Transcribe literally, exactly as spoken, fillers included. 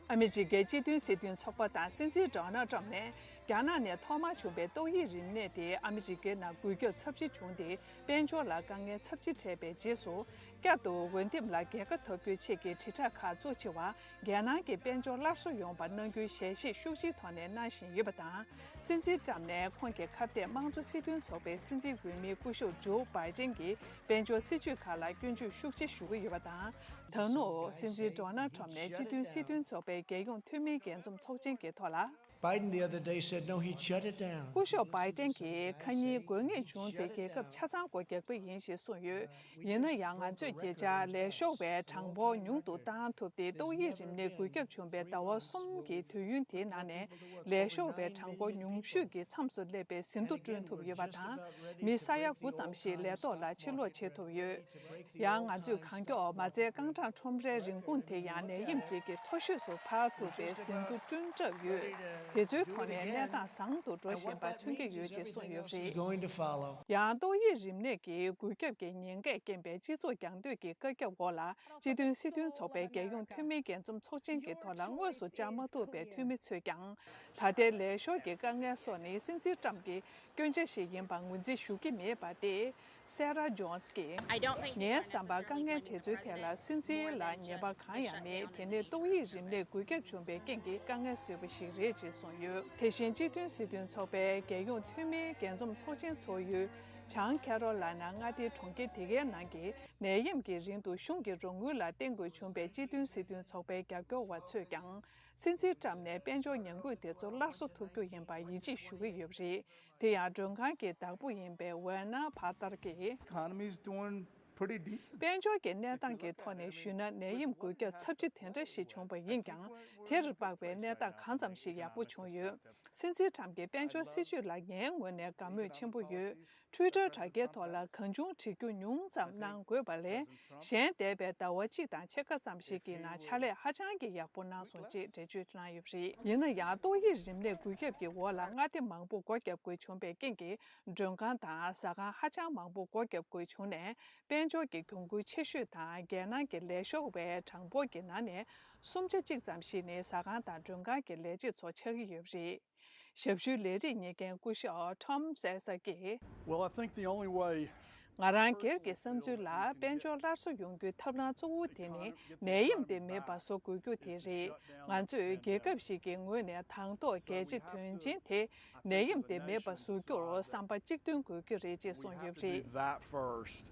ཨ་མི་རི་ཀའི་སྤྱི་མཐུན་སྲིད་དོན་ཚོགས་པ་དང་སྲིད་འཛིན་ཌོ་ནལ་ཊམ་ནས་རྒྱ་ནག་ནས་ཐོག་མར་བྱུང་བའི་ཏོག་དབྱིབས་རིམས་ནད་དེ་ཨ་མི་རི་ཀའི་ནང་འགོས་ཁྱབ་ཚབས་ཆེ་བྱུང་སྟེ། དཔལ་འབྱོར་ལ་དཀའ་ངལ་ཚབས་ཆེ་འཕྲད་པའི་རྗེས་སུ། བསྐྱར་དུ་འོས་འདེམས་ལ་རྒྱལ་ཁ་ཐོབ་རྒྱུའི་ཆེད་ཀྱི་དྲིལ་བསྒྲགས་ཁག་གཙོ་ཆེ་བ། རྒྱལ་ནང་གི་དཔལ་འབྱོར་སླར་གསོ་ཡོང་བར་གནང་རྒྱུའི་ཞལ་བཞེས་ཤུགས་ཆེའི་ཐོག་ནས་གནང་བཞིན་ཡོད་པ་དང་། སྲིད་འཛིན་ཊམ་ནས་ཁོང་གི་ཁ་གཏད་དམངས་གཙོ་སྲིད་དོན་ཚོགས་པའི་སྲིད་འཛིན་འོས་མི་སྐུ་ཞབས་ཇོ་བྷའི་ཏན་གྱི་དཔལ་འབྱོར་སྲིད་ཇུས་ཁག་ལ་སྐྱོན་བརྗོད་ཤུགས་ཆེ་ཞུ་གི་ཡོད་པ་དང་། ད་ནུ་སྲིད་འཛིན་ཌོ་ནལ་ཊམ་ནས་སྤྱི་མཐུན་སྲིད་དོན་ཚོགས་པའི་རྒྱལ་ཡོངས་འཐུས་མིའི་རྒྱས་འཛོམས་ཚོགས་ཆེན་གྱི་ཐོག་ལ། Biden the other day said, "No, he'd shut it down." སྐུ་ཞབས་བྷའི་ཏན་གྱིས་ཁ་ཉིན་དགོས་ངེས་བྱུང་ཚེ་རྒྱལ་ཁབ་ཆ་ཚང་སྒོ་རྒྱག་པ་ཡིན་ཞེས་གསུངས་ཡོད། ཡིན་ན་ཡང་ང་ཚོས་བརྒྱ་ཆ་ལས་ཤོར་བའི་གྲངས་འབོར་ཉུང་དུ་བཏང་ཐུབ་སྟེ། ཏོག་དབྱིབས་རིམས་ནད་འགོས་ཁྱབ་བྱུང་བའི་ཟླ་བ་གསུམ་གྱི་དུས་ཡུན་དེའི་ནང་ནས་ལས་ཤོར་བའི་གྲངས་འབོར་ཉུང་ཤོས་ཀྱི་མཚམས་སུ་སླེབས་པའི་ཟིན་ཐོ་བསྐྲུན་ཐུབ་ཡོད་པ་དང་། མི་ས་ཡ་དགུ་ཙམ་ཞིག་ལས་ཐོག་ལ་ཕྱིར་ལོག་བྱེད་ཐུབ་ཡོད། ཡང་ང་ཚོས་གང་མགྱོགས་མ་རྩའི་རྐང་གྲངས་ཁྲོམ་རའི་རིན་གོང་དེ་ཡང་ནད་ཡམས་ཅིག་གི་མཐོ་ཤོས་སུ་འཕར་ཐུབ་པའི་ཟིན་ཐོ་བསྐྲུན་གྲབས་ཡོད། དེ་ཚོའི་ཐོག་ནས་གནས་སྟངས་བཟང་དུ་འགྲོ་བཞིན་པ་མཚོན་གྱི་ཡོད་ཅེས་གསུངས་ཡོད་པ་རེད། Going to follow. ཡང་ཏོག་དབྱིབས་རིམས་ནད་ཀྱི་འགོས་ཁྱབ་ཀྱི་ཉེན་ཁས་རྐྱེན་པས་སྤྱི་ཚོགས་རྒྱང་སྡོད་ཀྱི་བཀའ་ཁྱབ་འོག་ལ། སྤྱི་མཐུན་སྲིད་དོན་ཚོགས་པའི་རྒྱལ་ཡོངས་འཐུས་མིའི་རྒྱས་འཛོམས་ཚོགས་ཆེན་གྱི་ཐོག་ལ་དངོས་སུ་བཅར་མ་ཐུབ་པའི་འཐུས་མི་ཚོས་ཀྱང་། ད་ལྟའི་ལས་ཤོར་གྱི་དཀའ་ངལ་སོགས་ནི་སྲིད་འཛིན་ཊམ་གྱི་སྐྱོན་ཆ་ཞིག་ཡིན་པར་ངོས་འཛིན་ཞུ་གི་མེད་པ་སྟེ། སེ་ར་ཇོན་སི་ཀྱིས། ངའི་བསམ་པར་དཀའ་ངལ་དེ་ཚོའི་ཐད་ལ་སྲིད་འཛིན་ལ་ཉེས་པ་གང་ཡང་མེད། དེ་ནི་ཏོག་དབྱིབས་རིམས་ནད་འགོས་ཁྱབ་བྱུང་བའི་རྐྱེན་གྱིས་དཀའ་ངལ་བཟོས་པ་ཞིག་རེད་ཅེས་གསུངས་ཡོད། དེ་བཞིན་སྤྱི་མཐུན་སྲིད་དོན་ཚོགས་པའི་རྒྱལ་ཡོངས་འཐུས་མིའི་རྒྱས་འཛོམས་ཚོགས་ཆེན་ཚོགས་ཡུལ་བྱང་ཁེ་རོ་ལ་ན་མངའ་སྡེའི་གྲོང་ཁྱེར་དེ་གའི་ནང་གི་ནད་ཡམས་ཀྱི་རིང་དུ་གཞུང་གི་རོགས་དངུལ་ལ་བརྟེན་དགོས་བྱུང་བའི་སྤྱི་མཐུན་སྲིད་དོན་ཚོགས་པའི་རྒྱབ་སྐྱོར་བ་ཚོས་ཀྱང་། སྲིད་འཛིན་ཊམ་ནས་དཔལ་འབྱོར་ཉམས་རྒུད་དེ་ཚོ་སླར་གསོ་ཐུབ་རྒྱུ་ཡིན་པར་ཡིད་ཆེས་ཞུ་གི་ཡོད་པ་རེད། དེ་ཡང་མགྲོན་ཁང་གི་བདག་པོ་ཡིན་པའི་ཝེ་ན་བྷ་ཏར་གྱིས། Economy is doing pretty decent. དཔལ་འབྱོར་གྱི་གནས་སྟངས་ཀྱི་ཐོག་ནས་ཞུས་ན། ནད་ཡམས་འགོས་ཁྱབ་ཚབས་ཆེ་དེ་འདྲ་ཞིག་བྱུང་བ་ཡིན་ཀྱང་། དེར་དཔག་པའི་གནས་སྟངས་གང་ཙམ་ཞིག་ཡག་པོ་བྱུང་ཡོད། སྲིད་འཛིན་ཊམ་གྱི་དཔལ་འབྱོར་སྲིད་ཇུས་ལ་ངའི་ངོས་ནས་དགའ་མོས་ཆེན་པོ་ཡོད། ཊུའི་ཊར་དྲ་རྒྱའི་ཐོག་ལ་གང་བྱུང་བྲིས་རྒྱུ་ཉུང་ཙམ་གནང་དགོས་པ་ལས། གཞན་འདས་པའི་ཟླ་བ་གཅིག་དང་ཕྱེད་ཀ་ཙམ་ཞིག་གི་ནང་ཕྱག་ལས་ཧ་ཅང་གི་ཡག་པོ་གནང་སོང་ཅེས་འགྲེལ་བརྗོད་གནང་ཡོད་པ་རེད། ཡིན་ན་ཡང་ཏོག་དབྱིབས་རིམས་ནད་འགོས་ཁྱབ་ཀྱི་འོག་ལ་མངའ་སྡེ་མང་པོ་སྒོ་བརྒྱབ་དགོས་བྱུང་བའི་རྐྱེན་གྱིས། མགྲོན་ཁང་དང་ཟ་ཁང་ཧ་ཅང་མང་པོ་སྒོ་བརྒྱབ་དགོས་བྱུང་ནས། དཔལ་འབྱོར་གྱི་གྱོང་གུན་ཆེ་ཤོས་དང་རྒྱལ་ནང་གི་ལས་ཤོར་བའི་གྲངས་འབོར་གྱི་ནང་ནས་གསུམ་ཆ་གཅིག་ཙམ་ཞིག་ནི་ཟ་ཁང་དང་མགྲོན་ཁང་གི་ལས་བྱེད་ཚོ་ཆགས་ཀྱི་ཡོད་པ་རེད། ཞབས་ཞུའི་ལས་རིགས་གཉེར་མཁན་སྐུ་ཞབས་Tom Sessa གིས། Well, I think the only way. ང་རང་སྒེར་གྱི་བསམ་ཚུལ་ལ། དཔལ་འབྱོར་སླར་གསོ་ཡོང་རྒྱུའི་ཐབས་ལམ་གཙོ་བོ་དེ་ནི་ནད་ཡམས་དེ་མེད་པ་བཟོ་དགོས་རྒྱུ་དེ་རེད། ང་ཚོས་རྒྱལ་ཁབ་ཞིག་གི་ངོས་ནས་དང་ཐོག་གལ་ཆེ་དོན་ཆེན་དེ། ནད་ཡམས་དེ་མེད་པ་བཟོ་རྒྱུར་བསམ་པ་གཅིག་མཐུན་དགོས་ཀྱི་རེད་ཅེས་གསུངས་ཡོད་པ་རེད། That first.